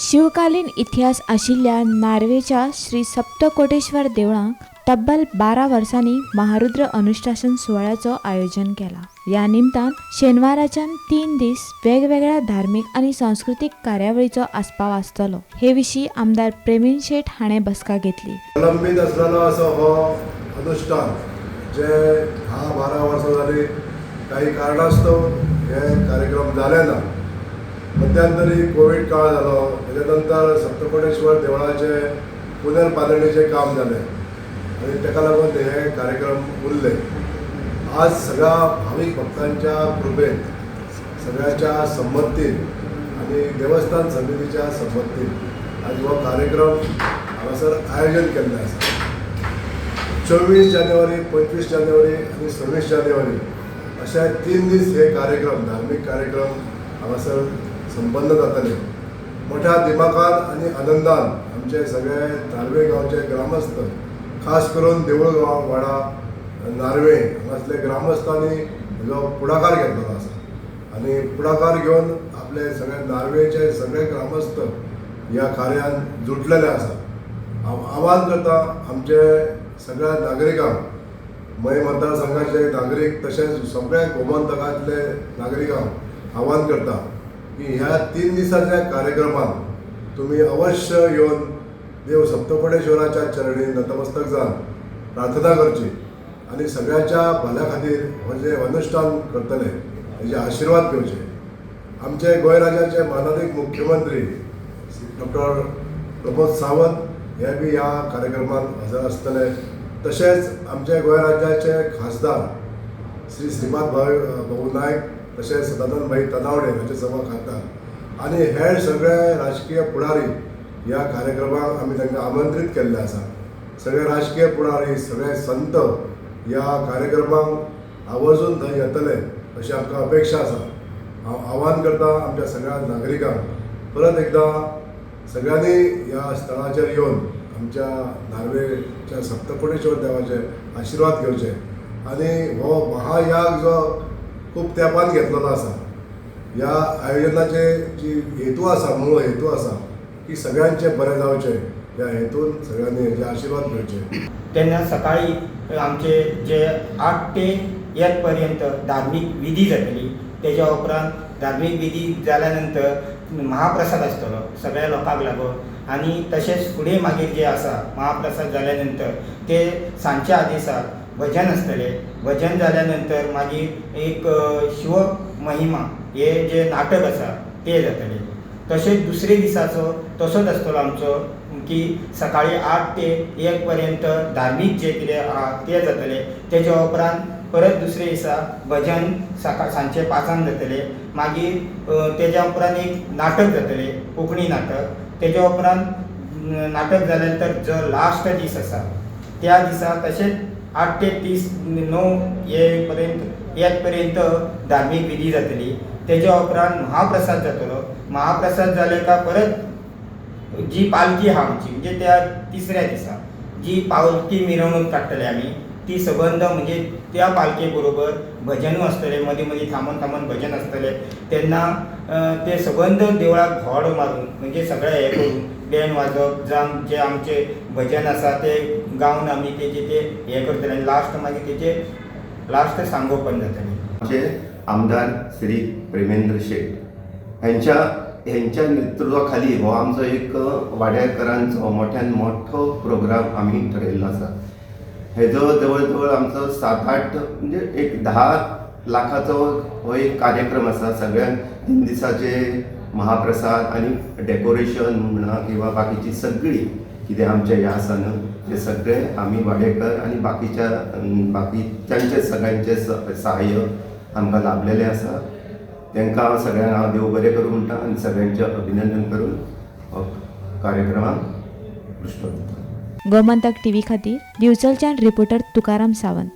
शिवकालीन इतिहास आशिल्ल्या नार्वेच्या श्री सप्तकोटेश्वर देवळांक तब्बल 12 वर्सांनी महारुद्र अनुष्ठान सुवाळ्याचो आयोजन केला. ह्या निमतान शेनवाराच्यान 3 दीस वेगवेगळ्या धार्मिक आनी सांस्कृतीक कार्यावळीचो आस्पाव आसतलो. हे विशीं आमदार प्रेमेंद्र शेट हाणें बसका घेतली. प्रलंबीत आसलेलो असो हो अनुष्ठान जे 10-12 वर्सां जाली काही कारणास्तव हे कार्यक्रम जाले ना. मध्यंतरी कोवीड काळ जालो, तेच्या नंतर सप्तकोटेश्वर देवळाचे पुनर्बांदणीचें काम जालें आनी ताका लागून हे कार्यक्रम उरले. आज सगळ्या भावीक भक्तांच्या कृपेन, सगळ्याच्या संमतीन आनी देवस्थान समितीच्या संमतीन आज हो कार्यक्रम हांगासर आयोजन केल्लें आसा. 24 जानेवारी, 25 जानेवारी आनी 26 जानेवारी अशे 3 दीस हे कार्यक्रम, धार्मीक कार्यक्रम हांगासर संपन्न जातले. मोठ्या दिमाखान आनी आनंदान आमचे सगळे नार्वे गांवचे ग्रामस्थ, खास करून देऊळगांव वाडा नार्वे हांगासले ग्रामस्थांनी हेजो फुडाकार घेतलेलो आसा आनी फुडाकार घेवन आपले सगळे नार्वेचे सगळे ग्रामस्थ ह्या कार्यान जुटलेले आसा. हांव आवाहन करता आमचे सगळ्या नागरिकांक, मये मतदारसंघाचे नागरीक तशेंच सगळ्या गोमंतकांतले नागरिकांक आवाहन करता की ह्या 3 दिसाच्या कार्यक्रमात तुमी अवश्य येवन देव सप्तकोटेश्वराच्या चरणी नतमस्तक जावन प्रार्थना करची आनी सगळ्याच्या भल्या खातीर हो जे अनुष्ठान करतले हेजे आशिर्वाद घेवचे. आमचे गोंय राज्याचे मानादीक मुख्यमंत्री डॉक्टर प्रमोद सावंत हे बी ह्या कार्यक्रमात हजर आसतले. तशेंच आमचे गोंय राज्याचे खासदार श्री श्रीपाद भाऊ नायक तशेंच सदानंद भाई तनावडे राज्यसभा खासदार आनी हेर सगळे राजकीय फुडारी ह्या कार्यक्रमाक आमी तांकां आमंत्रीत केल्ले आसा. सगळे राजकीय फुडारी, सगळे संत ह्या कार्यक्रमाक आवर्जून थंय येतले अशी आमकां अपेक्षा आसा. हांव आवाहन करता आमच्या सगळ्या नागरिकांक परत एकदां सगळ्यांनी ह्या स्थळाचेर येवन आमच्या नार्वेच्या सप्तकोटेश्वर देवाचे आशिर्वाद घेवचे आनी हो महायाग जो खूब तेंपान घेतलेलो आसा, ह्या आयोजनाचे जी हेतू आसा, मूळ हेतू आसा की सगळ्यांचे बरें जावचें, ह्या हेतून सगळ्यांनी हेजे आशिर्वाद घेवचे. तेन्ना सकाळी आमचे जे 8 ते 1 पर्यंत धार्मीक विधी जातली. तेज्या उपरांत धार्मीक विधी जाल्या नंतर महाप्रसाद आसतलो सगळ्या लोकांक लागून आनी तशेंच फुडें मागीर जे आसा महाप्रसाद जाल्या नंतर ते सांजच्या आदेसाक भजन आसतलें. भजन जाल्या नंतर मागीर एक शिव महिमा हे जे नाटक आसा तें जातलें. तशेंच दुसरे दिसाचो तसोच आसतलो आमचो की सकाळी 8 ते 1 पर्यंत धार्मीक जे कितें आहा तें जातलें. तेज्या उपरांत परत दुसरे दिसा भजन सकाळ सांजचे 5 जातलें. मागीर तेज्या उपरांत एक नाटक जातलें, कोंकणी नाटक. तेज्या उपरांत नाटक जाल्या नंतर जो लास्ट दीस आसा त्या दिसा तशेंच 8 ते 30 9 हे पर्यंत 1 पर्यंत धार्मीक विधी जातली. तेज्या उपरांत महाप्रसाद जातलो. महाप्रसाद जाले काय परत जी पालखी आहा आमची, म्हणजे त्या तिसऱ्या दिसा जी पालखी मिरवणूक काडटले आमी ती सबंद म्हणजे त्या पालखे बरोबर भजनूय आसतलें, मदीं मदीं थांबोन थांबोन भजन आसतलें. तेन्ना ते सबंद देवळाक घोड मारून म्हणजे सगळें हें करून बँड वाजप जावं जे आमचे भजन आसा ते गावन आमी तेजे ते हें करतले आनी लास्ट मागीर तेजे लास्ट सांगोपन जातलें. आमचे आमदार श्री प्रेमेंद्र शेट हेंच्या नेतृत्वाखाली हो आमचो एक वाड्याकरांचो मोठ्यान मोठो प्रोग्राम आमी ठरयल्लो आसा. हेजो जवळ जवळ आमचो 7-8 म्हणजे एक 10 लाखाचो हो एक कार्यक्रम आसा. सगळ्यांक 3 दिसाचे महाप्रसाद आनी डेकोरेशन म्हणा किंवा बाकीची सगळी कितें आमचें हें आसा न्हू तें सगळें आमी वाडेकर आनी बाकीच्यांचे सगळ्यांचें सहाय्य आमकां लाभलेलें आसा. तांकां हांव सगळ्यांक हांव देव बरें करूं म्हणटा आनी सगळ्यांचें अभिनंदन करून हो कार्यक्रमाक पृश्ठ दिता. गोमंतक टीव्ही खातीर दिवचलच्यान रिपोर्टर तुकाराम सावंत.